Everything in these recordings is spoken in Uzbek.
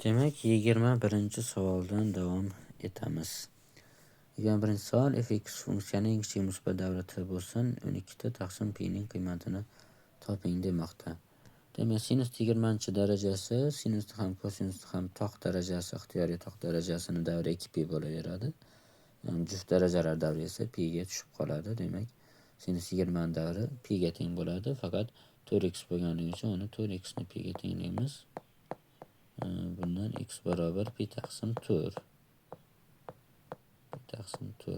Demak, 21-savoldan davom etamiz. 21-savol fx funksiyaning kichik musbat davri bo'lsin, 12 ta taqsim pi ning qiymatini toping demoqda. Demak, sinus 20-darajasi, sinusni ham kosinusni ham toq darajasi, ixtiyoriy toq darajasini davri 2 pi bo'laveradi. Ya'ni juft darajalar davri esa pi ga tushib qoladi. Demak, sinus 20 davri pi ga teng bo'ladi, faqat 4x bo'lganligi uchun uni 4x ni pi ga tenglaymiz. Bundan x barobar pi taqsim 4. Pi taqsim 4.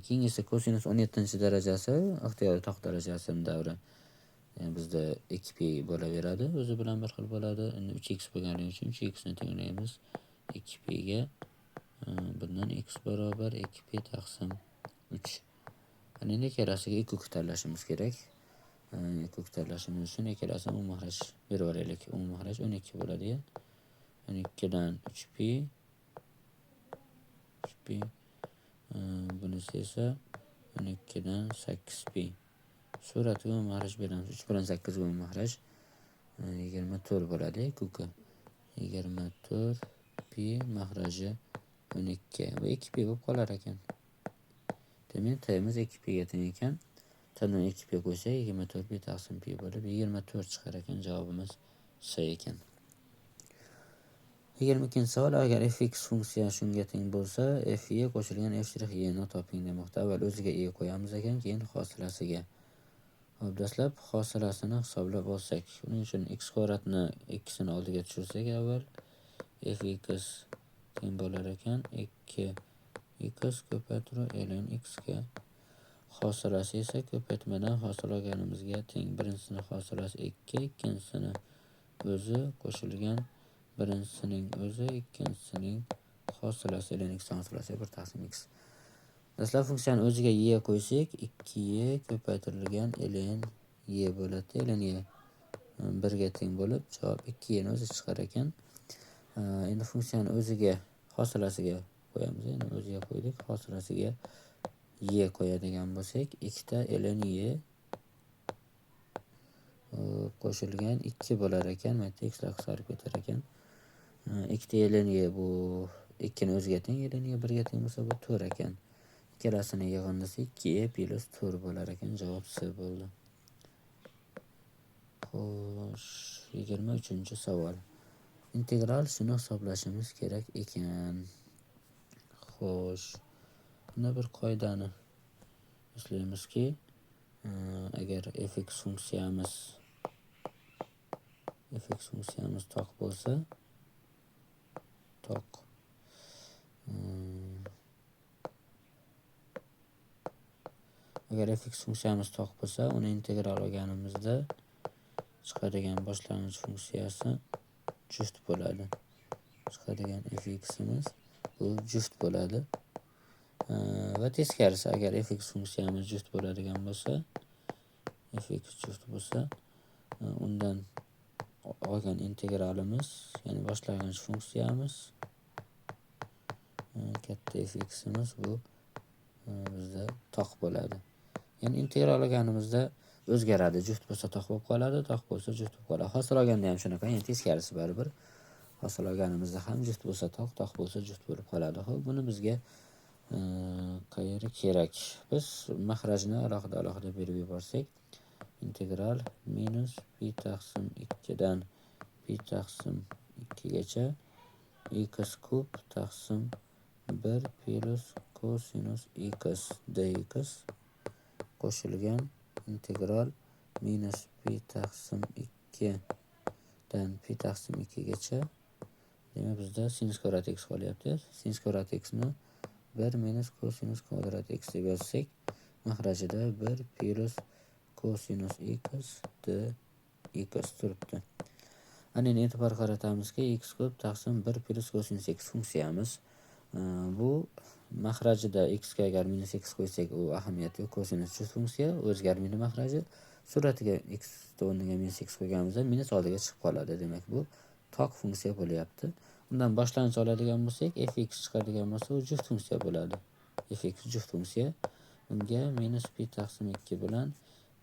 Keyingisi kosinus 17-darajasi, ixtiyoriy toq darajasining davri. Yani bizda 2 pi bo'laveradi, o'zi bilan bir xil bo'ladi. Endi 3x bo'lganligi uchun 3x ni tenglaymiz 2 pi ga. Bundan x barobar 2 pi taqsim 3. Endi ikkalasiga 2 kub tanlashimiz kerak. 2 kub tanlashimiz uchun ikkalasini umumiy mahraj berib olaylik. Umumiy mahraj 12 bo'ladi. 12 dan 3 pi, 3 pi, bunisi esa 12 dan 8 pi. Suratiga umumiy mahraj beramiz. 3 bilan 8 umumiy mahraj 24 bo'ladi. Kuki 24 pi mahraji 12. Bu 2 pi bo'lib qolar ekan. Demak, t'imiz 2 pi ga teng ekan. T'dan 2 pi qo'ysak 24 pi taqsim pi bo'lib 24 chiqar ekan. Javobimiz C ekan. 22-savol agar fx funksiya shunga teng bo'lsa, f y qo'shilgan f shtrix y ni toping demoqda. Avval o'ziga e qo'yamiz ekan, keyin hosilas'iga. Hop, dastlab hosilasini hisoblab olsak. Uning uchun x kvadratni ikkisini oldiga tushirsak avval fx teng bo'lar ekan 2 x ko'paytiruv ln x ga. Hosilasi esa ko'paytmadan hosil olganimizga teng. Birinchisini hosilasi 2, ikkinchisini o'zi qo'shilgan birinchisining o'zi, ikkinchisining hosilasi ln x hosilasi 1 taqsim x. Dastlab funksiyani o'ziga y qo'ysak, 2y ko'paytirilgan ln y bo'ladi. Ln y 1 ga teng bo'lib, javob 2y ni o'zi chiqar ekan. Endi funksiyani o'ziga hosilasiga qo'yamiz. Endi o'ziga qo'ydik, hosilasiga y qo'yadigan bo'lsak, 2 ta ln y qo'shilgan 2 bo'lar ekan. Mana yerda xlar qisqarib ketar ekan. 2 ta ln y bu 2 ni o'ziga teng, ln y 1 ga teng bo'lsa bu 4 ekan. Ikkalasini yig'indisi 2y plus 4 bo'lar ekan. Javob C bo'ldi. Xo'sh, 23-savol. Integral shuni hisoblashimiz kerak ekan. Xo'sh, bunda bir qoidani eslaymizki, agar fx funksiyamiz toq bo'lsa, toq agar fx funksiyamiz toq bo'lsa, uni integral olganimizda chiqadigan boshlang'ich funksiyasi juft bo'ladi. Chiqadigan fx'imiz bu juft bo'ladi. Va teskarisi, agar fx funksiyamiz juft bo'ladigan bo'lsa, fx juft bo'lsa, undan olgan integralimiz, ya'ni boshlang'ich funksiyamiz katta fx'imiz bu bizda toq bo'ladi. Ya'ni integral olganimizda o'zgaradi. Juft bo'lsa toq bo'lib qoladi, toq bo'lsa juft bo'lib qoladi. Hosil olganda ham shunaqa, ya'ni teskarisi baribir. Hosil olganimizda ham juft bo'lsa toq, toq bo'lsa juft bo'lib qoladi. Xo'p, buni bizga qayeri kerak? Biz mahrajni alohida berib yuborsak, integral minus pi taqsim 2 dan pi taqsim 2 gacha x kub taqsim 1 plus kosinus x dx qo'shilgan integral minus pi taqsim 2 dan pi taqsim 2 gacha. Demak, bizda sinus kvadrat x qolyapti. Sinus kvadrat x ni 1 minus kosinus kvadrat x deb yozsak, mahrajida 1 plus kosinus x dx turibdi. Ana endi e'tibor qaratamizki, x kub taqsim 1 plus kosinus x funksiyamiz. Bu mahrajida x ga agar minus x qo'ysak, u ahamiyati yo'q. Kosinus juft funksiya, o'zgarmaydi mahraji. Suratiga x o'rniga minus x qo'yganimizda minus oldiga chiqib qoladi. Demak, bu toq funksiya bo'lyapti. Undan boshlang'ich oladigan bo'lsak, fx chiqadigan bo'lsa, u juft funksiya bo'ladi. Fx juft funksiya. Unga minus pi taqsim 2 bilan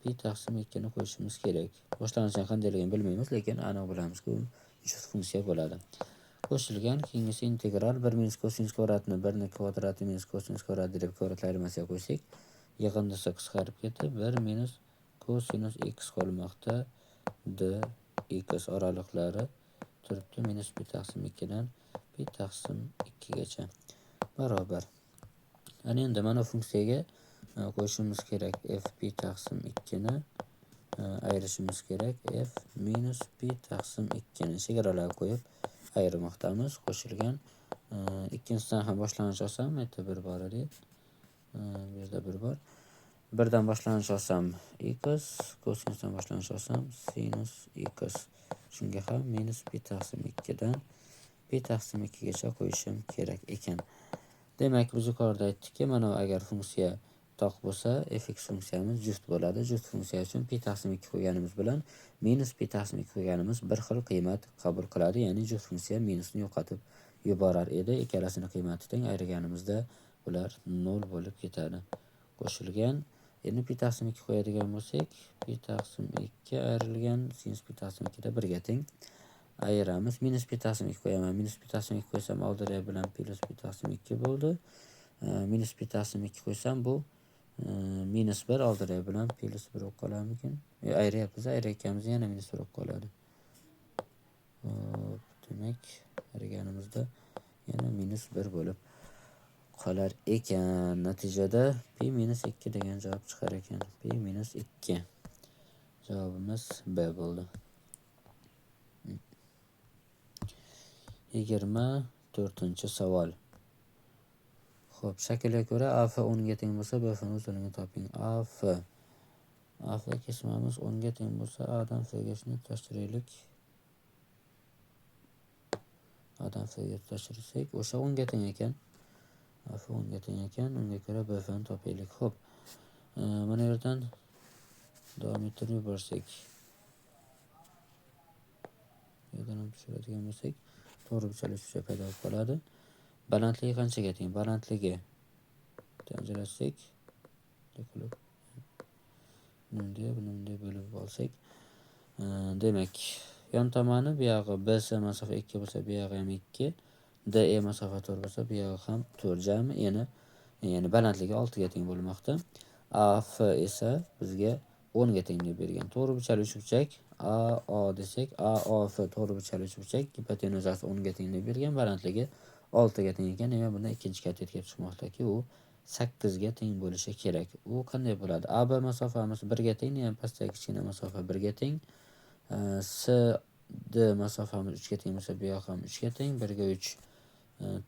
pi taqsim 2 ni qo'yishimiz kerak. Boshlang'ichdan qandayligini bilmaymiz, lekin aniq bilamizki, u juft funksiya bo'ladi. Qo'shilgan keyingisi integral 1 minus kosinus kvadratni 1 ni kvadrati minus kosinus kvadrat deb kvadratlar ayirmasiga qo'ysak, yig'indisi qisqarib ketib 1 minus kosinus x qolmoqda. Dx oraliqlari turibdi minus pi taqsim 2 dan pi taqsim 2 gacha barobar. Ana endi mana funksiyaga qo'yishimiz kerak f pi taqsim 2 ni ayirishimiz kerak f minus pi taqsim 2 ni chegaralar qo'yib ayirmoqdamiz. Qo'shilgan ikkinchisidan ham boshlang'ich olsam, bu yerda 1 bor edi. Bu yerda 1 bor. 1dan boshlang'ich olsam x, kosinusdan boshlang'ich olsam sinus x. Shunga ham minus pi taqsim 2 dan pi taqsim 2 gacha qo'yishim kerak ekan. Demak, biz yuqorida aytdikki, mana agar funksiya toq bo'lsa, fx funksiyamiz juft bo'ladi. Juft funksiya uchun pi taqsim 2 qo'yganimiz bilan minus pi taqsim 2 qo'yganimiz bir xil qiymat qabul qiladi. Ya'ni juft funksiya minusni yo'qotib yuborar edi. Ikkalasini qiymati teng ayirganimizda ular 0 bo'lib ketadi. Qo'shilgan endi pi taqsim 2 qo'yadigan bo'lsak, pi taqsim 2 ayrilgan sinus pi taqsim 2 da 1 ga teng. Ayiramiz. Minus pi taqsim 2 qo'yaman. Minus pi taqsim 2 qo'ysam oldira bilan plus pi taqsim 2 bo'ldi. Minus pi taqsim 2 qo'ysam bu minus 1 oldira bilan plus 1 bo'lib qolarmikin? Ayirayapmiz, ayirayotganimizda yana minus 1 bo'lib qoladi. Hop, demak, ayirganimizda yana minus 1 bo'lib qolar ekan. Natijada pi minus 2 degan javob chiqar ekan. Pi minus 2. Javobimiz B bo'ldi. 24-savol. Xo'p, shaklga ko'ra AF 10 ga teng bo'lsa, BF ni uzunligini toping. AF kesmamiz 10 ga teng bo'lsa, A dan F ga shuni tutashtiraylik. A dan F ga tutashtirsak, o'sha 10 ga teng ekan. AF 10 ga teng ekan, unga ko'ra BF ni topaylik. Xo'p, mana yerdan davom ettirib yuborsak. Bu yerdan ham tushiradigan bo'lsak, to'g'ri burchakli uchburchak paydo bo'lib qoladi. Balandligi qanchaga teng? Balandligi ajratsak, qilib bunday bo'lib olsak, demak, yon tomoni bu yog'i BC masofa 2 bo'lsa, bu yog'i ham 2, DE masofa 4 bo'lsa, bu yog'i ham 4, jami ya'ni balandligi 6 ga teng bo'lmoqda. AF esa bizga 10 ga teng deb bergan. To'g'ri burchakli uchburchak AO desak, AOF to'g'ri burchakli uchburchak gipotenuzasi 10 ga teng deb bergan, balandligi 6 ga teng ekan. Demak, bundan ikkinchi katet kelib chiqmoqdaki, u 8 ga teng bo'lishi kerak. U qanday bo'ladi? AB masofamiz 1 ga teng, ya'ni pastdagi kichkina masofa 1 ga teng. CD masofamiz 3 ga teng bo'lsa, bu yoq ham 3 ga teng. 1 ga 3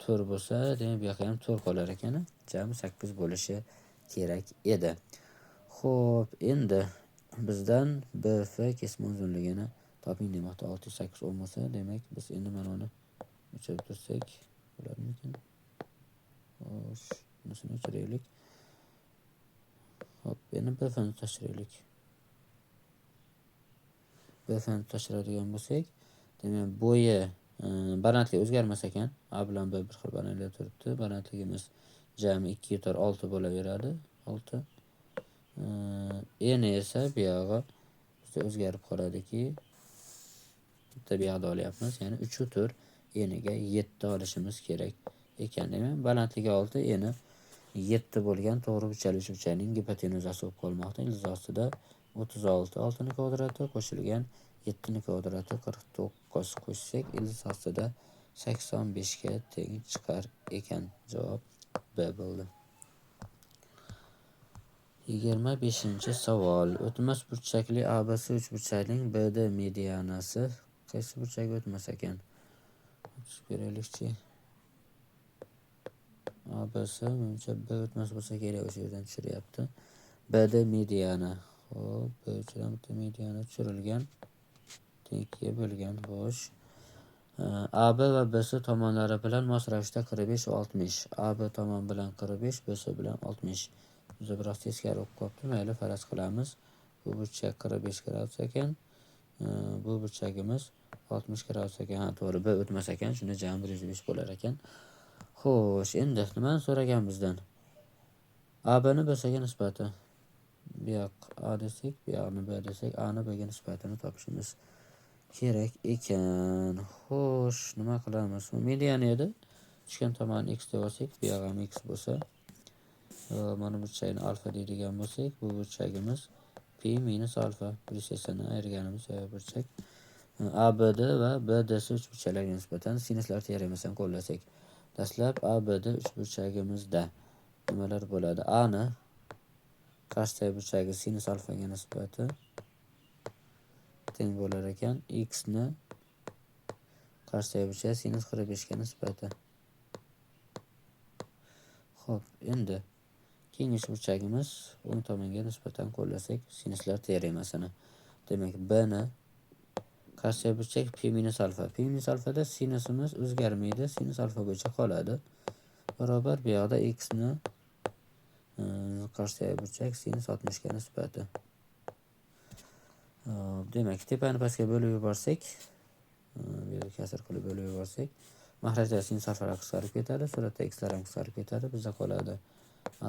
4 bo'lsa, demak bu yoqqa ham 4 qolar ekan. Jami 8 bo'lishi kerak edi. Xo'p, endi bizdan BF kesma uzunligini toping demoqda. 6 8 10 bo'lsa, demak biz endi mana uni o'chirib tursak bo'larmikin? Xo'sh, bunisini o'chiraylik. Xo'p, endi BF ni tutashtiraylik. BF ni tutashtiradigan bo'lsak, demak bo'yi balandligi o'zgarmas ekan. A bilan B bir xil balandlikda turibdi. Balandligimiz jami 2 4 6 bo'laveradi. 6. N esa bu yog'i bizda o'zgarib qoladiki, bitta bu yoqda olyapmiz, ya'ni 3 va 4 N ga 7 olishimiz kerak ekan. Demak, balandligi 6, N 7 bo'lgan to'g'ri burchakli uchburchakning gipotenuzasi bo'lib qolmoqda. Ildiz ostida 36, 6 ni kvadrati qo'shilgan 7 ni kvadrati 49 qo'shsak, ildiz ostida 85 ga teng chiqar ekan. Javob B bo'ldi. 25-savol. O'tmas burchakli ABC uchburchakning BD medianasi qaysi burchakka o'tmas ekan? Tushib ko'raylikchi. ABC menimcha B o'tmas bo'lsa kerak, o'sha yerdan tushiryapti. BD mediana. Xo'p, B uchidan bitta mediana tushirilgan. 2 ga bo'lgan. Xo'sh. AB va BC tomonlari bilan mos ravishda 45 va 60. AB tomon bilan 45, BC bilan 60. Bizda biroz teskari bo'lib qolibdi. Mayli, faraz qilamiz. Bu burchak 45 gradus ekan. Bu burchagimiz 60 gradus ekan. Ha, to'g'ri, B o'tmas ekan. Shunda jami 105 bo'lar ekan. Xo'sh, endi nimani so'ragan bizdan? AB ni BC ga nisbati. Bu yoq A desak, bu yoqni B desak, A ni B ga nisbatini topishimiz kerak ekan. Xo'sh, nima qilamiz? Median edi. Tushgan tomoni x deb olsak, bu yog'i ham x bo'lsa, mana burchagini alfa deydigan bo'lsak, bu burchagimiz pi minus alfa 180 dan ayirganimiz burchak. ABD va BDC uchburchaklarga nisbatan sinuslar teoremasini qo'llasak. Dastlab ABD uchburchagimizda nimalar bo'ladi? A ni qarshidagi burchagi sinus alfaga nisbati teng bo'lar ekan. X ni qarshidagi burchagi sinus 45 ga nisbati. Xo'p, endi keyingi uchburchagimiz o'ng tomonga nisbatan qo'llasak sinuslar teoremasini. Demak, B ni qarshidagi burchak pi minus alfa. Pi minus alfada sinusimiz o'zgarmaydi, sinus alfa bo'yicha qoladi. Barobar bu yoqda x ni qarshidagi burchak sinus 60 ga nisbati. Demak, tepani pastga bo'lib yuborsak, bu yerda kasr qilib bo'lib yuborsak, mahrajda sinus alfalar qisqarib ketadi, suratda xlar ham qisqarib ketadi. Bizda qoladi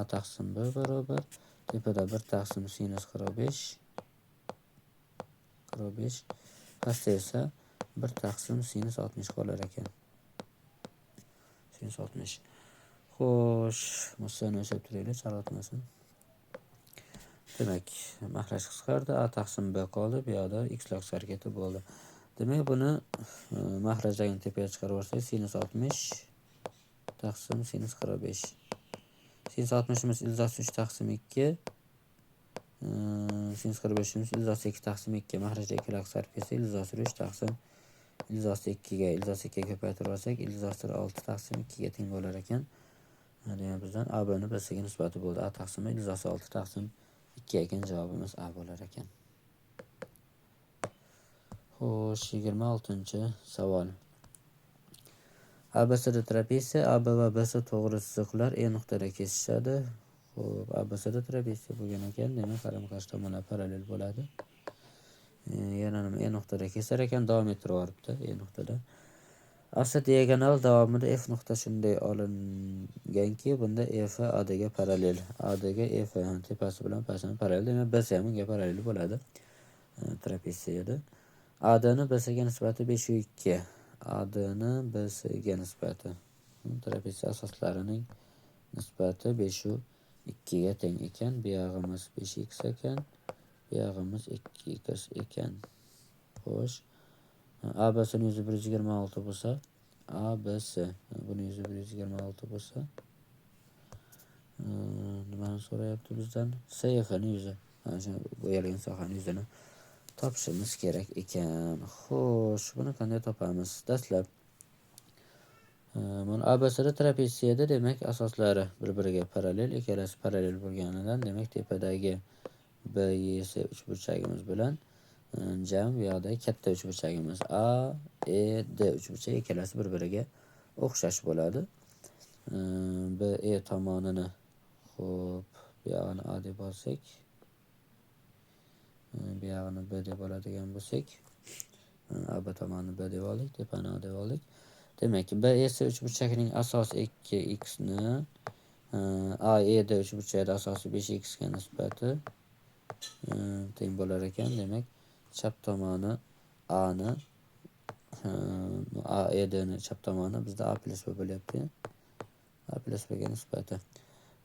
a taqsim b barobar tepada 1 taqsim sinus 45 45, pastda esa 1 taqsim sinus 60 qolar ekan. Sinus 60. Xo'sh, masalani o'chirib turaylik, chalg'itmasin. Demak, mahraj qisqardi, a taqsim b qoldi, bu yoqda x lar qisqarib ketib bo'ldi. Demak, buni mahrajdagini tepaga chiqarib yuborsak, sinus 60 taqsim sinus 45. Sinus 60imiz ildiz 3 taqsim 2, sinus 45imiz ildiz 2 taqsim 2. Mahrajda ikkilar qisqarib ketsa, ildiz 3 taqsim ildiz 2 ga, ildiz 2 ga ko'paytirib olsak, ildiz 6 taqsim 2 ga teng bo'lar ekan. Demak, bizdan A B ni B C ga nisbati bo'ldi. A taqsim ildiz 6 taqsim 2 ekan, javobimiz A bo'lar ekan. Xo'sh, 26-savol. ABCD trapetsiya, AB va BC to'g'ri chiziqlar E nuqtada kesishadi. Xo'p, ABCD trapetsiya bo'lgan ekan, demak qarama-qarshi tomonlar parallel bo'ladi. Yana nima E nuqtada kesar ekan, davom ettirib yuboribdi E nuqtada. AC diagonal davomida F nuqta shunday olinganki, bunda EF AD ga parallel. AD ga EF tepasi bilan pastini parallel, demak BC ham unga parallel bo'ladi. Trapetsiyada. AD ni BC ga nisbati 5 2. AD ni BC ga nisbati. Trapetsiya asoslarining nisbati 5 2 ga teng ekan. Bu yog'imiz 5x ekan, bu yog'imiz 2x ekan. Xo'sh, ABC ni yuzi 126 bo'lsa, ABC buni yuzi 126 bo'lsa, nimani so'rayapti bizdan? CF ni yuzi. Mana shu bo'yalgan sohani yuzini topishimiz kerak ekan. Xo'sh, buni qanday topamiz? Dastlab mana ABCD trapetsiyada, demak, asoslari bir-biriga parallel, ikkalasi parallel bo'lganidan, demak, tepadagi BEC uchburchagimiz bilan jam bu yoqdagi katta uchburchagimiz A, E, D uchburchak ikkalasi bir-biriga o'xshash bo'ladi. BE tomonini, xo'p, bu yog'ini A deb olsak, bu yog'ini B deb oladigan bo'lsak, AB tomonini B deb oldik, tepani A deb oldik. Demak, BEC uchburchakining asosi 2x ni AED uchburchagida asosi 5x ga nisbati teng bo'lar ekan. Demak, chap tomoni A ni, AED ni chap tomoni bizda A plyus B bo'lyapti. A plyus B ga nisbati.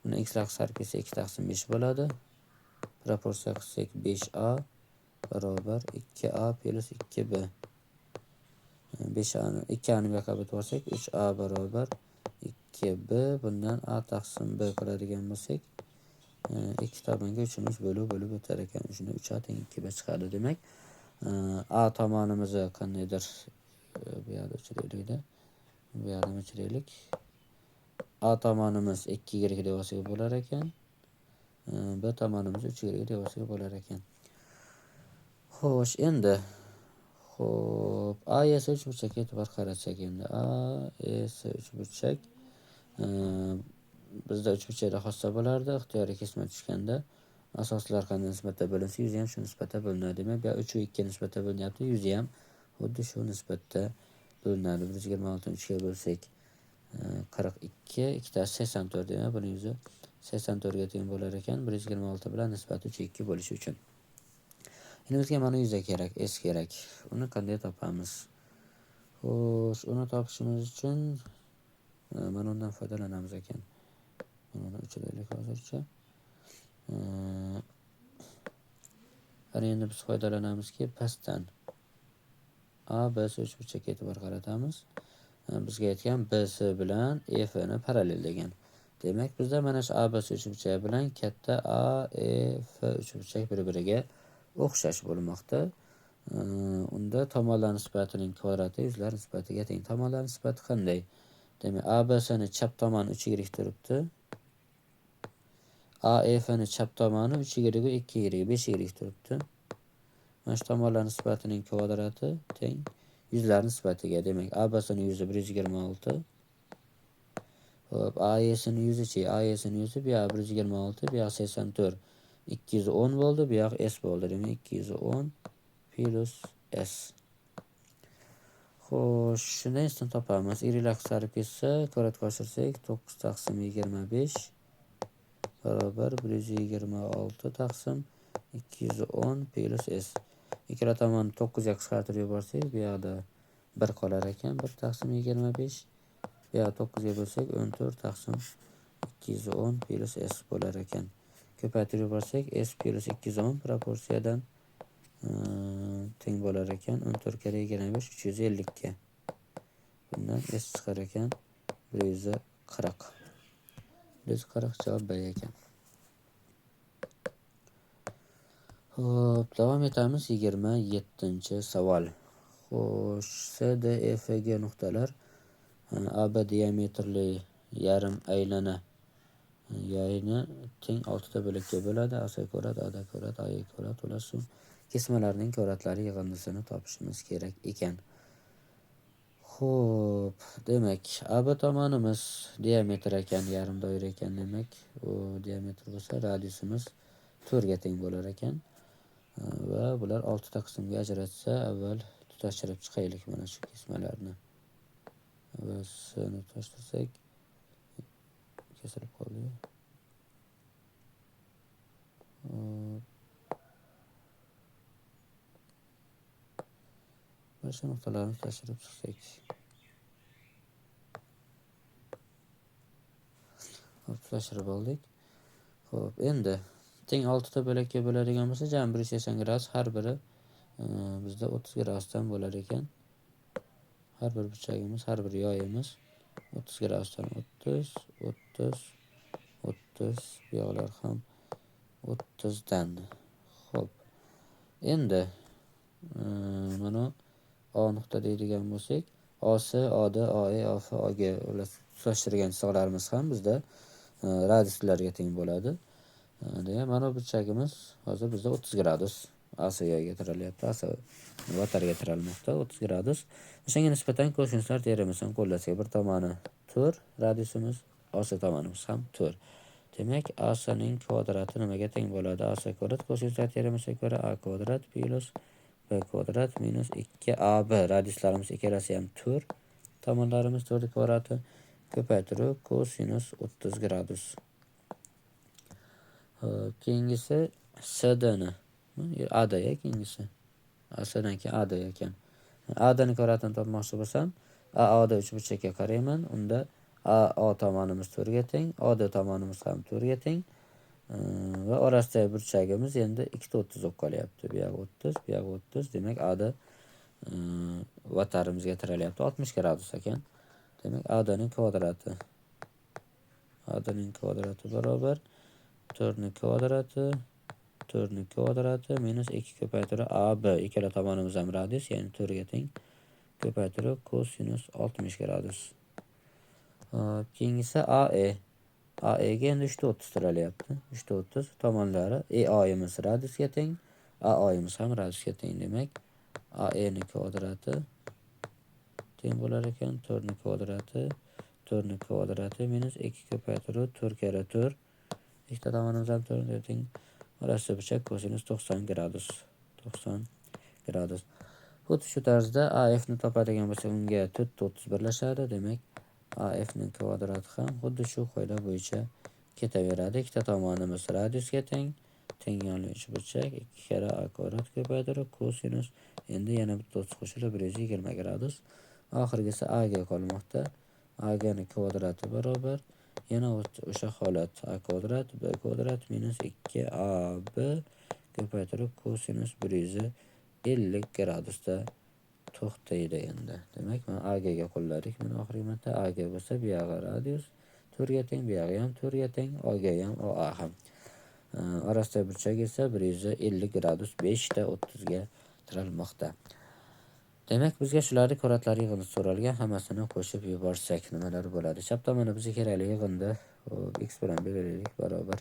Buni x lar qisqarib ketsa 2 taqsim 5 bo'ladi. Proporsiya qilsak 5a barobar 2a plyus 2b. 5a ni 2a ni bu yoqqa o'tib olsak 3a barobar 2b. Bundan a taqsim b qiladigan bo'lsak, ikki tomonga uchimiz bo'lib bo'lib o'tar ekan. Shunda 3a teng 2b chiqadi. Demak, a tomonimizni qandaydir bu yoqda o'chiraylikda. Bu yoqdan o'chiraylik. A tomonimiz 2 y deb olsak bo'lar ekan. B tomonimiz 3 y deb olsak bo'lar ekan. Xo'sh, endi xo'p, A S uchburchakka e'tibor qaratsak endi. A S uchburchak bizda uchburchakda xossa bo'lardi. Ixtiyoriy kesma tushganda asoslar qanday nisbatda bo'linsa, yuzi ham shu nisbatda bo'linadi. Demak, bu 3 2 nisbatda bo'linyapti, yuzi ham xuddi shu nisbatda bo'linadi. 126 ni 3 ga bo'lsak 42, ikkitasi 84, demak, buning yuzi 84 ga teng bo'lar ekan. 126 bilan nisbati 3 2 bo'lishi uchun. Endi bizga mana yuza kerak, S kerak. Uni qanday topamiz? Xo'sh, uni topishimiz uchun mana undan foydalanamiz ekan. Mana uni o'chiraylik hozircha. Ana endi biz foydalanamizki, pastdan A, B, C uchburchakka e'tibor qaratamiz. Bizga aytgan B, C bilan E, F ni parallel degan. Demak, bizda mana shu A, B, C uchburchagi bilan katta A, E, F uchburchak bir-biriga o'xshash bo'lmoqda. Unda tomonlar nisbatining kvadrati yuzlar nisbatiga teng. Tomonlar nisbati qanday? Demak, A, B, C ni chap tomoni 3 y turibdi. A, E, F ni chap tomoni 3 y 2 y 5 y turibdi. Mana shu tomonlar nisbatining kvadrati teng yuzlar nisbatiga. Demak, A, B, C ni yuzi 126. Xo'p, A, E S ni yuzi-chi? A, E S ni yuzi bu yoq 126, bu yoq 84. 210 bo'ldi, bu yoq S bo'ldi. Demak, 210 plus S. Xo'sh, shundan S ni topamiz. Y qisqarib ketsa, kvadratga oshirsak, 9 taqsim 25 barobar 126 taqsim 210 plus S. Ikkala tomonni 9 ga qisqartirib yuborsak, bu yoqda 1 qolar ekan, 1 taqsim 25. Bu yoqda 9 ga bo'lsak, 14 taqsim 210 plus S bo'lar ekan. Ko'paytirib yuborsak, S plus 210 proporsiyadan teng bo'lar ekan. 14 karra 25, 350 ga. Bundan S chiqar ekan 140. 140 javob B ekan. Xo'p, davom etamiz 27-savol. Xo'sh, C, D, E, F, G nuqtalar A, B diametrli yarim aylana yoyini teng 6 ta bo'lakka bo'ladi. A, C kvadrat, A, D kvadrat, A, E kvadrat, ular shu kesmalarning kvadratlari yig'indisini topishimiz kerak ekan. Xo'p, demak, A, B tomonimiz diametr ekan, yarim doira ekan, demak, u diametr bo'lsa radiusimiz 4 ga teng bo'lar ekan. Va bular 6 ta qismga ajratsa, avval tutashtirib chiqaylik mana shu kesmalarni. Va S ni tutashtirsak, kesilib qoldi. Mana shu nuqtalarni tutashtirib chiqsak. Hop, tutashtirib oldik. Xo'p, endi teng 6 ta bo'lakka bo'ladigan bo'lsa, jami 180 gradus, har biri bizda 30 gradusdan bo'lar ekan. Har bir burchagimiz, har bir yoyimiz 30 gradusdan 30, 30, 30, bu yoqlar ham 30 dan. Xo'p. Endi mana O nuqta deydigan bo'lsak, O S, O D, O E, O F, O G ular tutashtirgan chiziqlarimiz ham bizda radiuslarga teng bo'ladi. Demak, mana bu burchagimiz hozir bizda 30 gradus A S yoyiga tiralyapti, A S vatarga tiralmoqda 30 gradus. O'shanga nisbatan kosinuslar teoremasini qo'llasak, bir tomoni 4 radiusimiz, A S tomonimiz ham 4. Demak, A S ning kvadrati nimaga teng bo'ladi? A S kvadrat kosinuslar teoremasiga ko'ra A kvadrat plus B kvadrat minus 2AB. Radiuslarimiz ikkalasi ham 4. Tomonlarimiz 4 kvadrati ko'paytirib kosinus 30 gradus. Xo'p, keyingisi S D ni. A D ya keyingisi. A S dan keyin A D ekan. A D ni kvadratini topmoqchi bo'lsam, A O D uchburchakka qarayman. Unda A O tomonimiz 4 ga teng, O D tomonimiz ham 4 ga teng. Va orasidagi burchagimiz endi ikkita 30 bo'lib qolyapti. Bu yoq 30, bu yoq 30. Demak, A D vatarimizga tiralyapti. 60 gradus ekan. Demak, A D ning kvadrati. A D ning kvadrati barobar 4 ning kvadrati, 4 ning kvadrati minus 2 ko'paytirib A B. Ikkala tomonimiz ham radius, ya'ni 4 ga teng ko'paytirib kosinus 60 gradus. Hop, keyingisi A E. A E ga endi uchta 30 tiralyapti. Uchta 30 tomonlari E O'yimiz radiusga teng, A O'yimiz ham radiusga teng. Demak, A E ning kvadrati teng bo'lar ekan 4 ning kvadrati, 4 ning kvadrati minus 2 ko'paytirib 4 karra 4. Ikkita tomonimiz ham 4 ga teng. Orasida burchak kosinus 90 gradus. 90 gradus. Xuddi shu tarzda A F ni topadigan bo'lsak, unga to'rtta 30 birlashadi. Demak, A F ning kvadrati ham xuddi shu qoida bo'yicha ketaveradi. Ikkita tomonimiz radiusga teng, Teng yonli uchburchak 2 karra a kvadrat ko'paytirib kosinus, endi yana bitta 30 qo'shilib 120 gradus. Oxirgisi a ga qolmoqda. A ga kvadrati barobar yana o'sha holat a kvadrat b kvadrat minus 2ab ko'paytirib kosinus 150 gradusda to'xtaydi endi. Demak, mana AG ga qo'lladik. Mana oxirgi marta AG bo'lsa, bu yog'i radius 4 ga teng, bu yog'i ham 4 ga teng, OG ham, OA ham. Orasidagi burchak esa 150 gradus 5 ta 30 ga tiralmoqda. Demak, bizga shularni kvadratlar yig'indisi so'ralgan, hammasini qo'shib yuborsak nimalar bo'ladi? Chap tomoni bizga kerakli yig'indi x bilan belgilaylik barobar.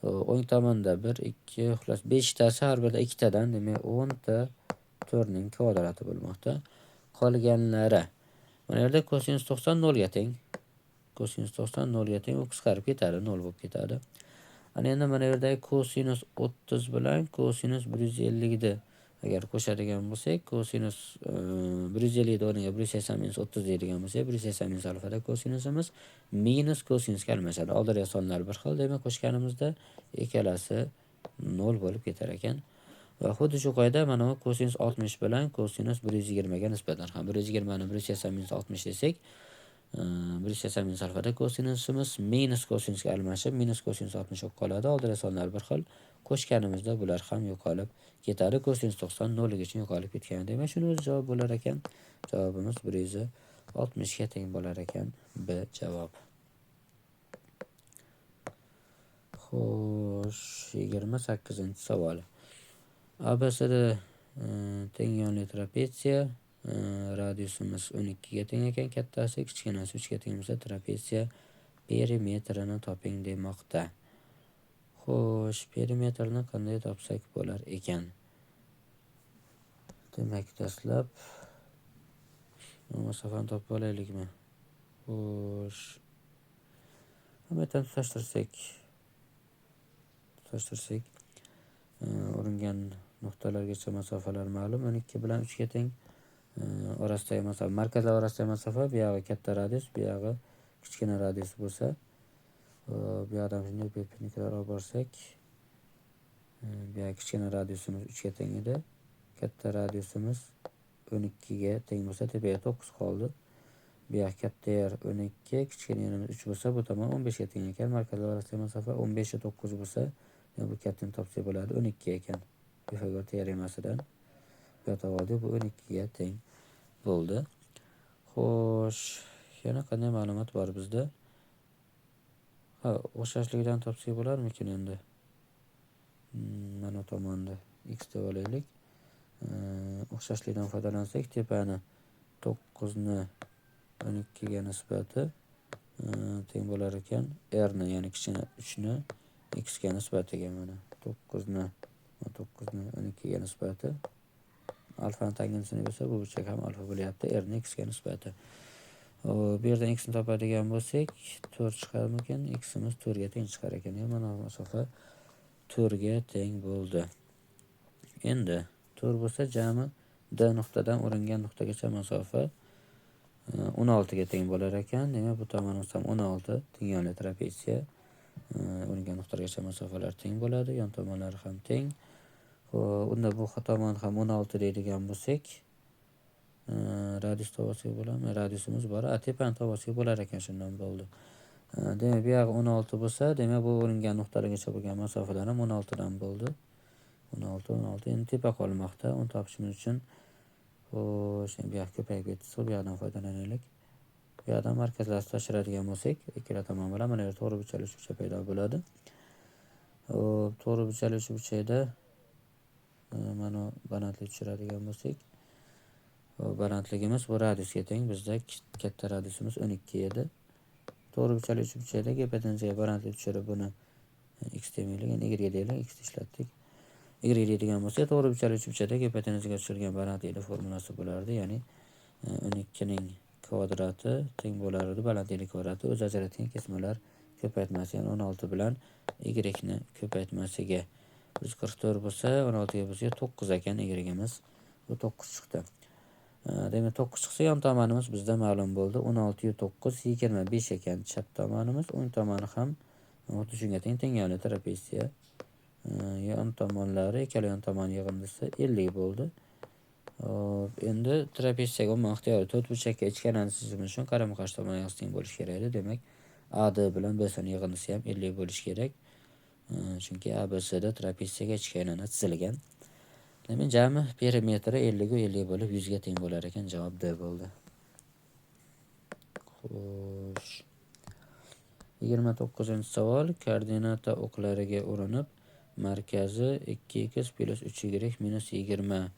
O'ng tomonda 1, 2, xullas 5 tasi har birida ikkitadan, demak 10 ta 4 ning kvadrati bo'lmoqda. Qolganlari mana yerda kosinus 90 0 ga teng. Kosinus 90 0 ga teng, u qisqarib ketadi, 0 bo'lib ketadi. Ana endi mana yerdagi kosinus 30 bilan kosinus 150 ni agar qo'shadigan bo'lsak, kosinus 150 ni o'rniga 180 minus 30 deydigan bo'lsak, 180 minus alfada kosinusimiz minus kosinusga almashadi. Oldingi sonlar bir xil, demak qo'shganimizda ikkalasi 0 bo'lib ketar ekan. Va xuddi shu qoida mana bu kosinus 60 bilan kosinus 120 ga nisbatan ham 120 ni 180 minus 60 desak, 180 minus alfada kosinusimiz minus kosinusga almashib, minus kosinus 60 bo'lib qoladi. Oldingi sonlar bir xil, qo'shganimizda bular ham yo'qolib ketadi. Kosinus 90 0 gacha yo'qolib ketgan. Demak, shuni o'zi javob bo'lar ekan. Javobimiz 160 ga teng bo'lar ekan. B javob. Xo'sh, 28-savol. ABCD teng yonli trapetsiya, radiusimiz 12 ga teng ekan, kattasi, kichkinasi 3 ga teng bo'lsa, trapetsiya perimetrini toping demoqda. Xo'sh, perimetrni qanday topsak bo'lar ekan? Demak, dastlab masofani topib olaylikmi? Xo'sh, hammadan tutashtirsak, uringan nuqtalargacha masofalar ma'lum. 12 bilan 3 ga teng. Orasidagi masofa, markazlar orasidagi masofa, bu yog'i katta radius, bu yog'i kichkina radius bo'lsa, bu yoqdan shunday perpendikulyar olib borsak, bu yoq kichkina radiusimiz 3 ga teng edi. Katta radiusimiz 12 ga teng bo'lsa, tepaga 9 qoldi. Bu yoq katta yer 12, kichkina yerimiz 3 bo'lsa, bu tomon 15 ga teng ekan. Markazlar orasidagi masofa 15 ga 9 bo'lsa, bu kattani topsak bo'ladi, 12 ekan. Pifagor teoremasidan bu yoqda oldik, bu 12 ga teng bo'ldi. Xo'sh, yana qanday ma'lumot bor bizda? Ha, o'xshashlikdan topsak bo'larmikin endi? Mana tomonda x deb olaylik. O'xshashlikdan foydalansak, tepani 9 ni 12 ga nisbati teng bo'lar ekan. R ni, ya'ni kichkina 3 ni x ga nisbatiga, mana 9 ni 12 ga nisbati. Alfani tangensini bo'lsa, bu burchak ham alfa bo'lyapti, r ni x ga nisbati. Bu yerdan x ni topadigan bo'lsak, 4 chiqarmikin? X imiz 4 ga teng chiqar ekan. Ya'ni mana masofa 4 ga teng bo'ldi. Endi 4 bo'lsa, jami D nuqtadan uringan nuqtagacha masofa 16 ga teng bo'lar ekan. Demak, bu tomonimiz ham 16 teng yonli trapetsiya. Uringan nuqtalargacha masofalar teng bo'ladi, yon tomonlari ham teng. Xo'p, unda bu tomon ham 16 deydigan bo'lsak, radius topsak bo'ladimi? Radiusimiz bor. Tepani topsak bo'lar ekan, shundan bo'ldi. Demak, bu yog'i 16 bo'lsa, demak bu uringan nuqtalargacha bo'lgan masofalar ham 16 dan bo'ldi. 16, 16. Endi tepa qolmoqda. Uni topishimiz uchun, xo'sh, endi bu yoq ko'payib ketdi. Bu yoqdan foydalanaylik. Bu yoqdan markazlarni toshiradigan bo'lsak, ikkala tomon bilan mana yerda to'g'ri burchakli uchburchak paydo bo'ladi. Xo'p, to'g'ri burchakli uchburchakda mana balandlik tushiradigan bo'lsak, balandligimiz bu radiusga teng. Bizda katta radiusimiz 12 edi. To'g'ri burchakli uchburchakda gipotenuzaga balandlik tushirib, buni x demaylik, endi y deylik, x ishlatdik. Y deydigan bo'lsak, to'g'ri burchakli uchburchakda gipotenuzaga tushirilgan balandlikning formulasi bo'lardi, ya'ni 12 ning kvadrati teng bo'lar edi. Balandlik kvadrati o'z ajratgan kesmalar ko'paytmasi, ya'ni 16 bilan y ni ko'paytmasiga. 144 bo'lsa, 16 ga bo'lsa 9 ekan y-imiz. Bu 9 chiqdi. Demak, 9 chiqsa, yon tomonimiz bizda ma'lum bo'ldi. 16 yu 9 25 ekan chap tomonimiz, o'ng tomoni ham xuddi shunga teng, teng yonli trapetsiya. Yon tomonlari, ikkala yon tomon yig'indisi 50 bo'ldi. Hop, endi trapetsiyaga umuman ixtiyoriy to'rtburchakka ichki aylana chizishimiz uchun qarama-qarshi tomon teng bo'lishi kerak edi. Demak, AD bilan BC yig'indisi ham 50 bo'lishi kerak. Chunki ABCda trapetsiyaga ichki aylana chizilgan. Demak, jami perimetri 50 ga 50 bo'lib 100 ga teng bo'lar ekan. Javob D bo'ldi. Xo'sh. 29-savol. Koordinata o'qlariga urinib, markazi 2x plus 3y minus 20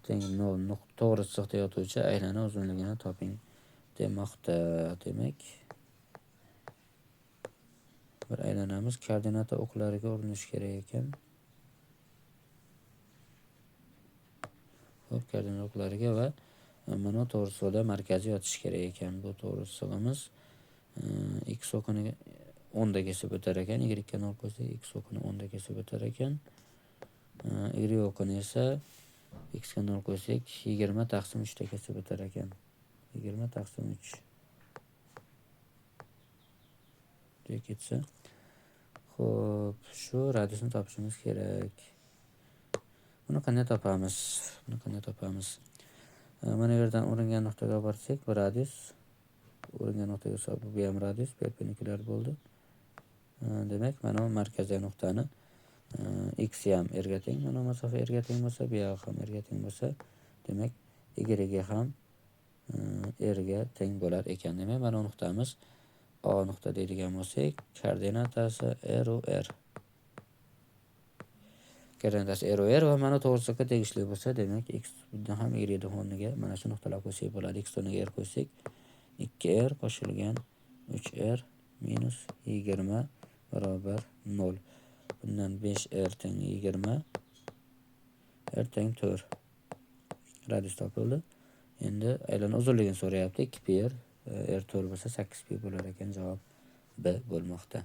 teng 0 to'g'ri chiziqda yotuvchi aylana uzunligini toping demoqda. Demak, bir aylanamiz koordinata o'qlariga urinish kerak ekan. Xo'p, koordinata o'qlariga va mana to'g'ri chiziqda markazi yotishi kerak ekan. Bu to'g'ri chizig'imiz x o'qini 10 da kesib o'tar ekan, y ga 0 qo'ysak x o'qini 10 da kesib o'tar ekan. Y o'qini esa x ga 0 qo'ysak 20 taqsim 3 da kesib o'tar ekan. 20 taqsim 3 deb ketsa. Xo'p, shu radiusni topishimiz kerak. Buni qanday topamiz? Buni qanday topamiz? Mana bu yerdan uringan nuqtaga borsak, bu radius, uringan nuqtaga bu ham radius, perpendikulyar bo'ldi. Demak, mana bu markaziy nuqtani x ham r ga teng, mana bu masofa r ga teng bo'lsa, bu yog'i ham r ga teng bo'lsa, demak y ham r ga teng bo'lar ekan. Demak, mana bu nuqtamiz O nuqta deydigan bo'lsak, koordinatasi r u r. Koordinatasi r u r va mana to'g'ri chiziqqa tegishli bo'lsa, demak x dan ham y ni o'rniga mana shu nuqtalar qo'ysak bo'ladi. X o'rniga r qo'ysak, 2r qo'shilgan 3r minus 20 barobar 0. Bundan 5r teng 20, r teng 4. Radius topildi. Endi aylana uzunligini so'rayapti. 2 pi r, r 4 bo'lsa 8 pi bo'lar ekan. Javob B bo'lmoqda.